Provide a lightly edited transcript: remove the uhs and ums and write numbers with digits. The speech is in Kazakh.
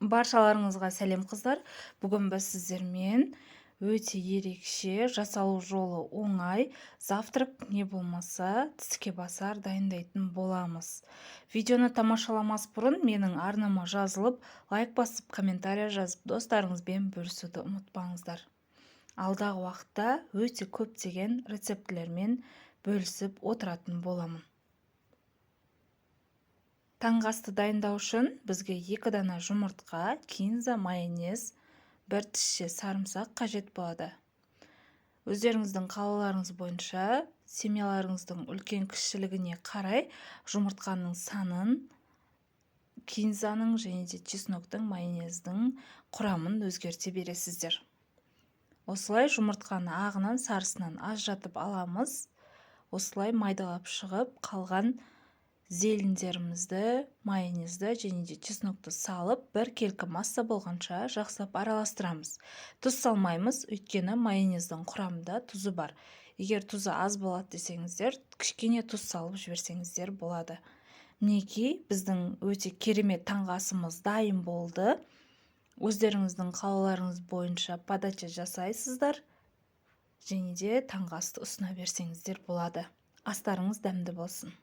Баршаларыңызға сәлем, қыздар! Бүгін біз сіздермен өте ерекше, жасалу жолы оңай завтрак, не болмаса тіске басар дайындайтын боламыз. Видеоны тамашаламас бұрын менің арнама жазылып, лайк басып, комментарий жазып, достарыңызбен бөлісуді ұмытпаңыздар. Алдағы уақытта өте көптеген рецептілермен бөлісіп отыратын боламын. Таңғы асты дайындау үшін бізге 2 дана жұмыртқа, кинза, майонез, бір тісше сарымсақ қажет болады. Өздеріңіздің қалауларыңыз бойынша, семьяларыңыздың үлкен кішілігіне қарай жұмыртқаның санын, кинзаның және де чесноктың, майонездің құрамын өзгерте бересіздер. Осылай жұмыртқаны ағынан, сарысынан ажыратып аламыз. Осылай майдалап шығып, қалған зелендерімізді, майонезді және де чеснокты салып, біркелкі масса болғанша жақсылап араластырамыз. Тұз салмаймыз, өйткені майонездің құрамында тұзы бар. Егер тұзы аз болады десеңіздер, кішкене тұз салып жіберсеңіздер болады. Мінекей, біздің өте керемет таңғы асымыз дайын болды. Өздеріңіздің қалауларыңыз бойынша подача жасайсыздар және де таңғы асты ұсына берсеңіздер болады. Астарыңыз дәмді болсын!